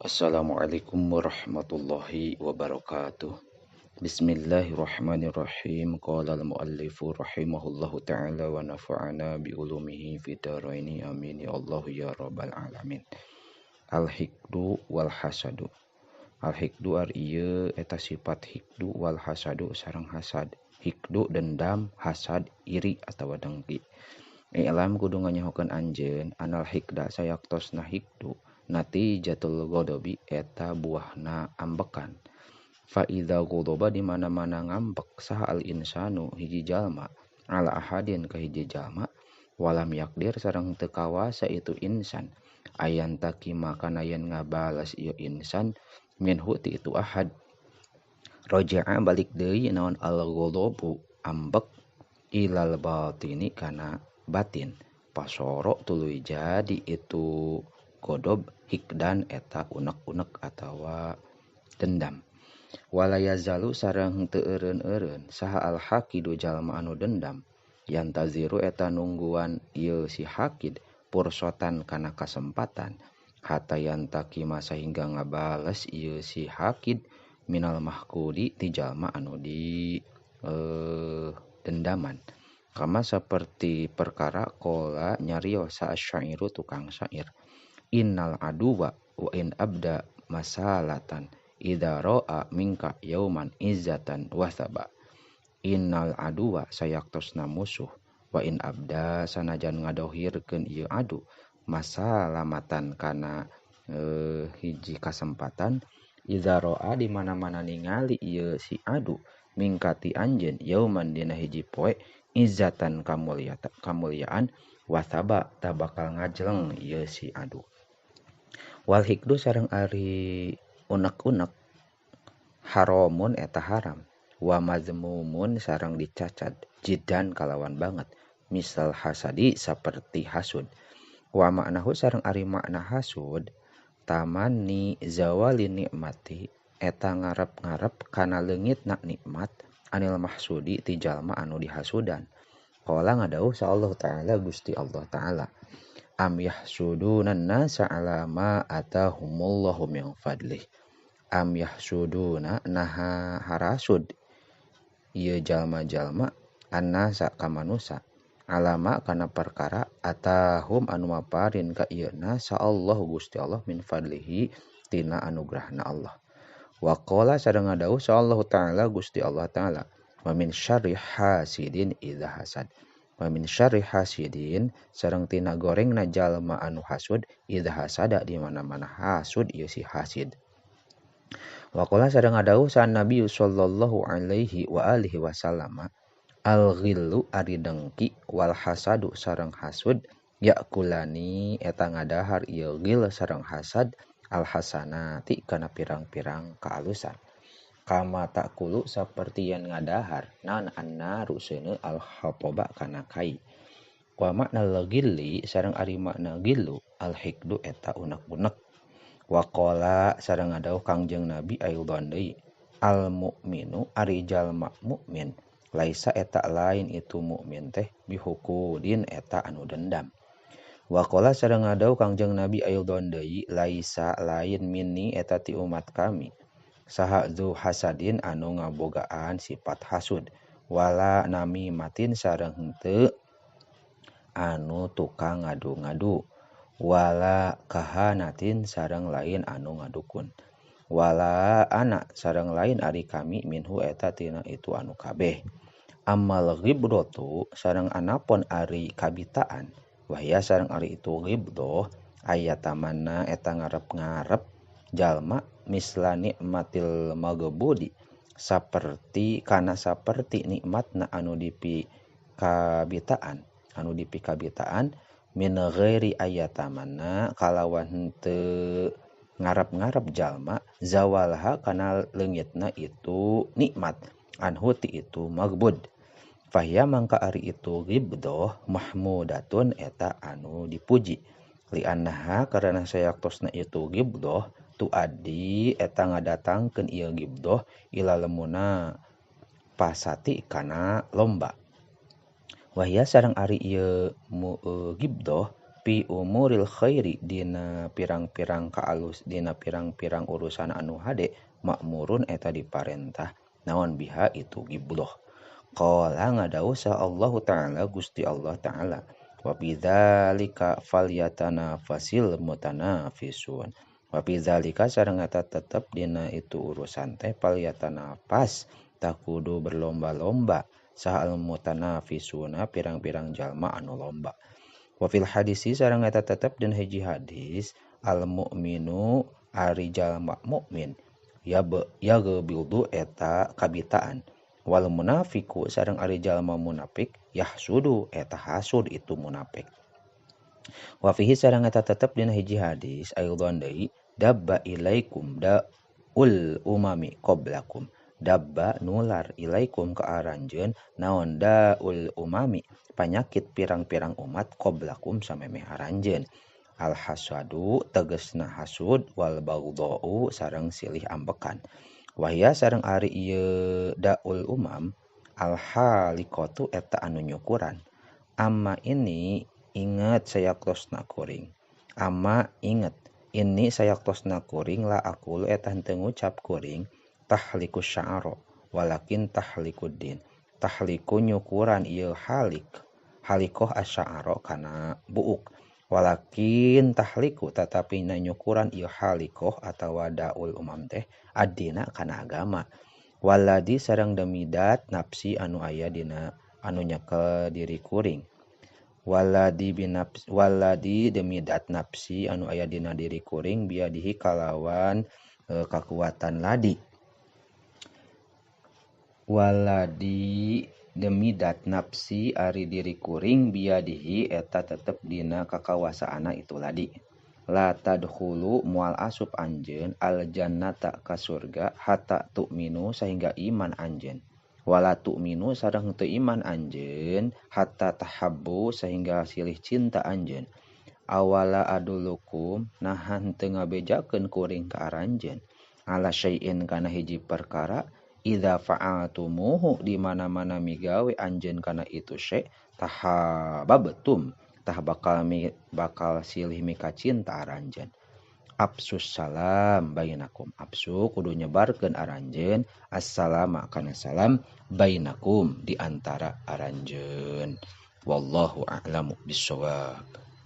Assalamualaikum warahmatullahi wabarakatuh. Bismillahirrahmanirrahim. Qala al-muallifu rahimahullahu ta'ala wa nafa'ana bi ulumihi fid dharaini amin ya Allah ya rabbal alamin. Al-hikdu wal hasadu. Al-hikdu ar ieu eta sifat hikdu wal hasadu sareng hasad. Hikdu dendam, hasad iri atawa dengki. I'lam kudu nganyahokeun anjeun anal hikda sayaktosna hikdu natijatul ghadabi eta buahna ambekan. Fa idza ghadaba di mana-mana ngambek saha al insanu hiji jalma ala ahadin ka hiji jalma walam yakdir sareng teu kawasa itu insan ayan takima kana yen ngabales ieu insan minhu ti itu ahad. Roja'a balik deui naon al ghadabu ambek ilal batini kana batin pasoro tuluy jadi itu godob hikdan eta unek-unek atawa dendam. Wala yazalu sareng teu eureun-eureun saha al hakidu jalma anu dendam yantaziru eta nungguan ieu si hakid pursotan kana kasempatan hatta yantakima sahingga ngabales ieu si hakid minal mahkudi ti jalma anu di dendaman. Kama seperti perkara qala nyarios sasyairu tukang syair innal aduwa wa in abda masalatan idza ra'a minka yauman izzatan wasaba. Innal aduwa sayaktosna musuh wa in abda sanajan ngadohirkeun ieu adu masalamatan kana hiji kasempatan idza ra'a di mana-mana ningali ieu si adu mingkati anjeun yauman dina hiji poe izzatan kamulyaan wasaba ta bakal ngajleng ieu si adu. Wal hikdu sareng ari unek-unek haramun eta haram wa mazmumun sareng dicacat jidan kalawan banget misal hasadi saperti hasud. Wa maknahu sareng ari makna hasud tamanni zawali nikmati eta ngarep-ngarep kana leungitna nikmat anil mahsudi ti jalma anu dihasudan. Qala ngadauh sa Allah Ta'ala Gusti Allah Ta'ala am yahsuduna nasa ala ma atahumullahu min fadlih. Am yahsuduna naha harasud ieu jalma-jalma annasa ka manusa alama kana perkara atahum anu maparin ka ieu nasa Allah Gusti Allah min fadlihi tina anugerahna Allah. Wa qala sareng ngadauh sa Allah Ta'ala Gusti Allah Ta'ala wa min syarri hasidin idza hasad. Wa min syarri hasidin sareng tina gorengna jalma anu hasud idza hasada di mana-mana hasud ieu si hasid. Wa qala sareng ngadauh sa Nabi sallallahu alaihi wa alihi wasallam al ghillu ari dengki wal hasadu sareng hasud yakulani eta ngadahar ieu ghil sareng hasad al hasanati kana pirang-pirang kaalusan. Kama takulu saperti yen ngadahar naon annaru seuneu al hatoba kana kai. Wa makna ghilli sareng ari makna ghillu al hikdu eta unek-unek. Wa qala sareng ngadauh Kangjeng Nabi aidon deui al mukminu ari jalma mukmin laisa eta lain itu mukmin teh bihukudin eta anu dendam. Wa qala sareng ngadauh Kangjeng Nabi aidon deui laisa lain minni eta ti umat kami saha zu hasadin anu ngabogaan sifat hasud wala nami matin sareng henteu anu tukang ngadu-ngadu wala kahanatin sareng lain anu ngadukun wala anak sareng lain ari kami minhu eta tina itu anu kabeh. Amal ghibrotu sareng anapon ari kabitaan wahya sareng ari itu ghibdoh ayatamanna eta ngarep-ngarep jalma misla nikmatil maghbudi saperti kana saperti nikmatna anu dipikabitaan min ghairi ayatamanna kalawan henteu ngarep-ngarep jalma zawalha kana leungitna itu nikmat anhu ti itu maghbud. Fahya mangka ari itu ghibdoh mahmudatun eta anu dipuji li'annaha karena sayaktosna itu ghibdoh tuadi eta ngadatangkeun ieu ghibdoh ila lemuna pasati kana lomba. Wahya sareng ari ieu ghibdoh Fi umuril khairi dina pirang-pirang kaalus dina pirang-pirang urusan anu hade makmurun eta diparentah naon biha itu gibloh. Qala ngadawuh sa Allahu ta'ala Gusti Allah ta'ala wa bidzalika falyatanafasil mutanafisun. Wa bidzalika sareng eta tetep dina itu urusan teh falyatanafas takudu berlomba-lomba saha al mutanafisuna pirang-pirang jalma anu lomba. Wa fil hadisi sareng eta tetep dina hiji hadis al mukminu ari jalma mukmin ya yaghbidu eta kabitaan wal munafiku sareng ari jalma munafik yahsudu eta hasud itu munafik. Wa fihi sareng eta tetep dina hiji hadis aidon deui dabba ilaikum daul umami qablakum dabba nular ilaikum ka aranjeun naon daul umami panyakit pirang-pirang umat qablakum samemeh aranjeun. Al hasadu tegesna hasud wal baghdau sareng silih ambekan. Wahya sareng ari ieu daul umam al haliqatu eta anu nyukuran. Amma ini inget sayaktosna kuring. Amma inget ini sayaktosna kuring la aqulu eta henteu ngucap kuring tahliku sya'ra walakin tahlikuddin. Tahliku nyukuran ieu halik halikoh asy'ara kana buuk walakin tahliku tatapi nyukuran ieu halikoh atawa daul umam teh addina kana agama waladi sareng demidat nafsi anu aya dina anu nyekel diri kuring waladi binafs waladi demidat nafsi anu aya dina diri kuring biadihi kalawan kakuatan ladi waladi demidat nafsi ari diri kuring biadihi eta tetep dina kakawasaana itu ladi. La tadkhulu moal asup anjeun al jannata ka surga hatta tu'minu sehingga iman anjeun. Wala tu'minu sareng teu iman anjeun hatta tahabbu sehingga silih cinta anjeun. Awala adulukum naha henteu ngabejakeun kuring ka aranjeun ala syai'in kana hiji perkara idza fa'altumuhu di mana-mana migawe anjeun kana itu syai tahabbtum tah bakal silih mika cinta aranjeun. Absus salam bainakum absu kudu nyebarkeun aranjeun assalama kana salam bainakum di antara aranjeun. Wallahu a'lamu bissawab.